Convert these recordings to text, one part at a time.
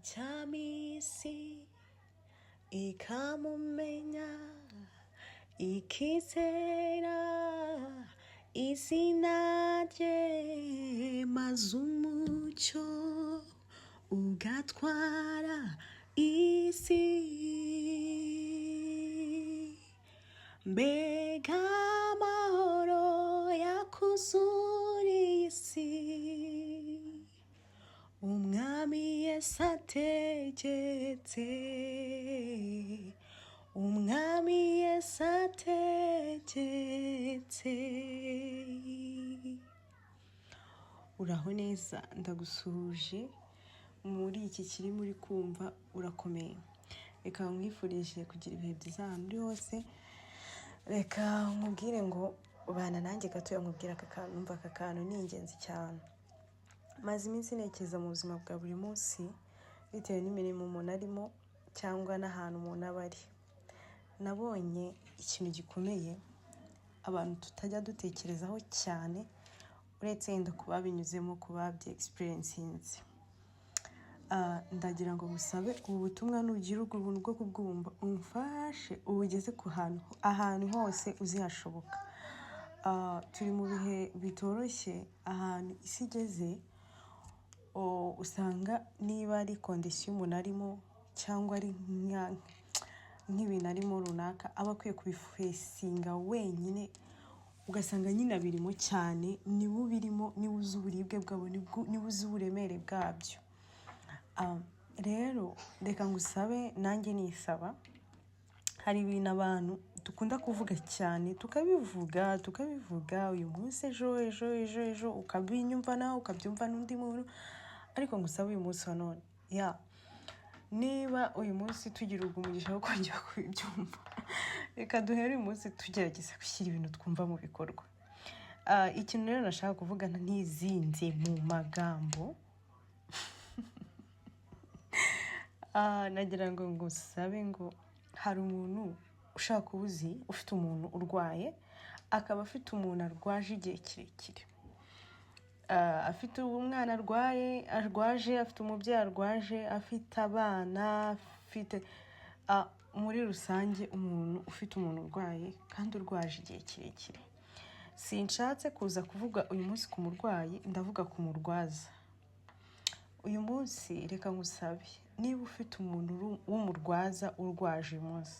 Icyampa isi ikamumenya, ikizera izina rye, maze umucyo ugatwara isi. Mbega amahoro yakuzuriye isi, Umwami Yesu ategetse, Umwami Yesu ategetse. Uraho neza, ndagusuhuje muri iki kirimo uri kumva urakomeye. Reka nkwifurije kugira ibihe byiza ahantu uri hose. Reka nkubwire ngo bana nanjye gatoya nkubwire aka kantu, numva aka kantu ni ingenzi cyane. Maze iminsi ntekereza mu buzima bwa buri munsi bitewe n'imirimo umuntu arimo cyangwa n'ahantu umuntu aba ari. Nabonye ikintu gikomeye abantu tutajya dutekerezaho cyane, uretse yenda ku babinyuzemo, ku babye-experiencinze. Ndagira ngo ngusabe ubu butumwa, nugira ubwo buntu bwo kubwumva umfashe ubugeze ku hantu ahantu hose uzi hashoboka. Turi mu bihe bitoroshye, ahantu isi igeze usanga niba ari condition umuntu arimo cyangwa ari nk'ibintu arimo runaka, aba akwiye kubifacinga wenyine, ugasanga nyine abirimo cyane, niwe ubirimo, niwe uzi uburibwe bwabo, niwe uzi uburemere bwabyo. Rero reka ngusabe nanjye nisaba, hari ibintu abantu dukunda kuvuga cyane, tukabivuga tukabivuga uyu munsi, ejo ejo ejo ejo, ukabinyumva nawe, ukabyumva n'undi muntu, ariko ngusabe uyu munsi wa none, ya niba uyu munsi tugira umugisha wo kongera kubibyumva, reka duhere uyu munsi tugerageza gushyira ibintu twumva mu bikorwa. Ikintu rero nashaka kuvuga ntizinze mu magambo, nagira ngo ngusabe ngo hari umuntu ushaka ubuzi ufite umuntu urwaye, akaba afite umuntu arwaje igihe kirekire, afite umwana arwaye arwaje, afite umubyeyi arwaje, afite abana, afite muri rusange umuntu ufite umuntu urwaye kandi urwaje igihe kirekire. Sinshatse kuza kuvuga uyu munsi ku murwayi, ndavuga ku murwaza. Uyu munsi reka ngusabe, niba ufite umuntu w'umurwaza urwaje uyu munsi,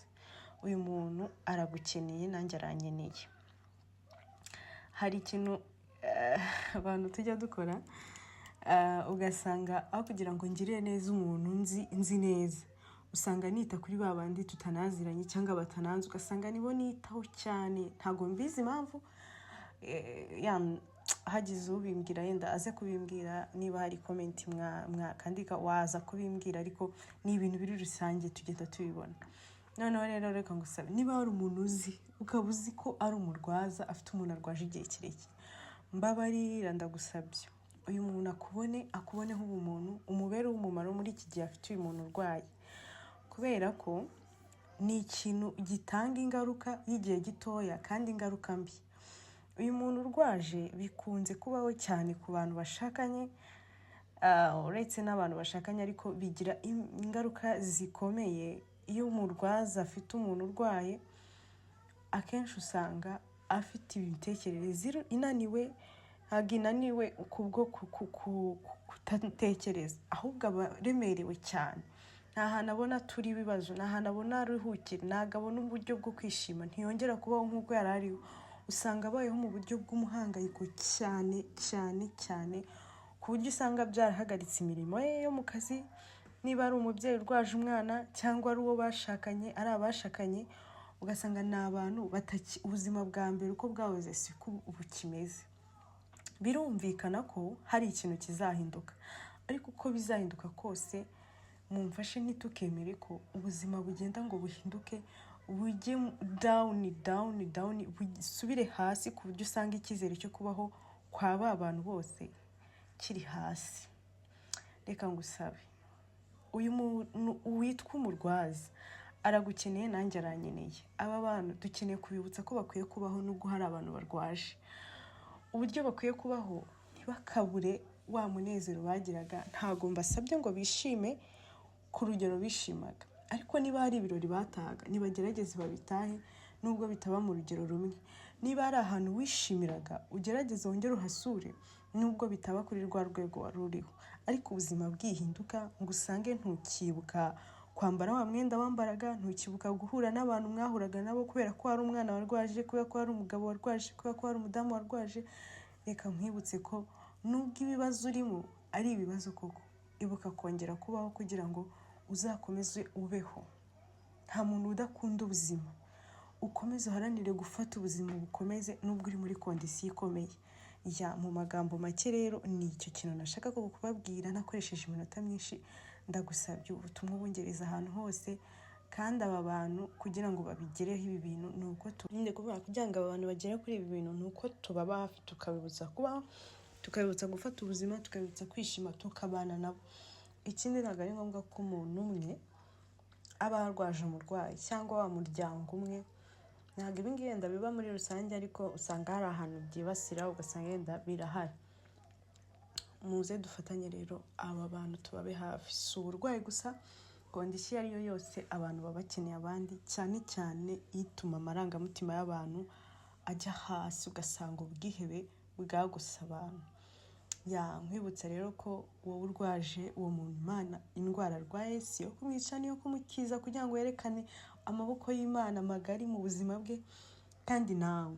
uyu muntu aragukeneye nanjye arankeneye. Hari ikintu abantu tujya dukora, ugasanga aho kugira ngo ngirire neza umuntu nzi neza, usanga nita kuri ba bandi tutanaziranye cyangwa batananze, ugasanga nibo nitaho cyane. Ntabwo mbizi impamvu, hagize ubimbwira yenda aze kubimbwira, niba hari comment mwakandika waza kubimbwira, ariko ni ibintu biri rusange tugenda tubibona. Noneho rero reka ngusabe, niba hari umuntu uzi, ukaba uzi ko ari umurwaza, afite umuntu arwaje igihe kirekire, mbabarira ndagusabye, uyu muntu akubone, akuboneho ubumuntu, umubere w'umumaro muri iki gihe afite uyu muntu urwaye, kubera ko ni ikintu gitanga ingaruka y'igihe gitoya kandi ingaruka mbi. Uyu muntu urwaje bikunze kubaho cyane ku bantu bashakanye, uretse n'abantu bashakanye, ariko bigira ingaruka zikomeye. Iyo umurwaza afite umuntu urwaye, akenshi usanga afite imitekerereze inaniwe. Ntabwo inaniwe kubwo kudatekereza, ahubwo aba aremerewe cyane. Nta hantu abona turi ibibazo, nta hantu abona aruhukira, ntabwo abona uburyo bwo kwishima, ntiyongera kubaho nk'uko yari ariho. Usanga abayeho mu buryo bw'umuhangayiko cyane cyane cyane, ku buryo usanga byarahagaritse imirimo ye yo mu kazi. Niba ari umubyeyi urwaje umwana cyangwa ari uwo bashakanye, ari abashakanye, ugasanga ni abantu ubuzima bwa mbere uko bwahoze siko bukimeze. Birumvikana ko hari ikintu kizahinduka, ariko uko bizahinduka kose, mumfashe ntitukemere ko ubuzima bugenda ngo buhinduke bujye down down down, busubire hasi, ku buryo usanga icyizere cyo kubaho kwa ba bantu bose kiri hasi. Reka ngusabe, uyu muntu witwa umurwaza aragukeneye, nanjye arankeneye. Aba bantu dukeneye kubibutsa ko bakwiye kubaho nubwo hari abantu barwaje, uburyo bakwiye kubaho, ntibakabure wa munezero bagiraga. Ntabwo mbasabye ngo bishime. ku rugero bishimaga. Ariko niba hari ibirori batahaga, nibagerageze babitahe nubwo bitaba mu rugero rumwe. Niba hari ahantu wishimiraga, ugerageze wongere uhasure nubwo bitaba kuri rwa rwego wari uriho. Ariko ubuzima bwihinduka ngo usange ntukibuka kwambara wa mwenda wambaraga, ntukibuka guhura n'abantu mwahuraga nabo kubera ko hari umwana warwaje, kubera ko hari umugabo warwaje, kubera ko hari umudamu warwaje. Reka nkwibutse ko nubwo ibibazo urimo ari ibibazo koko, ibuka kongera kubaho kugira ngo uzakomeze ubeho. Nta muntu udakunda ubuzima. Ukomeze uharanire gufata ubuzima bukomeze nubwo uri muri condition ikomeye. Ya, mu magambo make rero ni icyo kintu nashaka kubabwira nakoresheje iminota myinshi. Ndagusabye ubutumwa ubungereza ahantu hose, kandi aba bantu kugira ngo babigereho ibi bintu ni uko nyine kuvuga kugira ngo aba bantu bagere kuri ibi bintu ni uko tubaba hafi, tukabibutsa kubaho, tukabibutsa gufata ubuzima, tukabibutsa kwishima, tukabana nabo. Ikindi, ntabwo ari ngombwa ko umuntu umwe aba arwaje umurwayi cyangwa wa muryango umwe. Ntabwo ibi ngibi yenda biba muri rusange, ariko usanga hari ahantu byibasira, ugasanga yenda birahari. Muze dufatanye rero aba bantu tubabe hafi. Si uburwayi gusa, condition iyo ari yo yose abantu baba bakeneye abandi, cyane cyane ituma amarangamutima y'abantu ajya hasi, ugasanga ubwihebe bwagose abantu. Ya, nkwibutsa rero ko wowe urwaje uwo muntu, Imana indwara arwaye si iyo kumwica, niyo kumukiza, kugira ngo yerekane amaboko y'Imana magari mu buzima bwe. Kandi nawe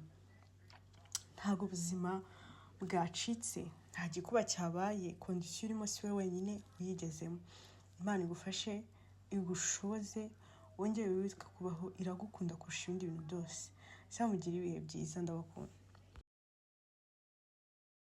ntabwo ubuzima bwacitse, nta gikuba cyabaye. Condition urimo si we wenyine uyigezemo. Imana igufashe, igushoboze, wongere wibuke kubaho. Iragukunda kurusha ibindi bintu byose. Mugire ibihe byiza, ndabakunda.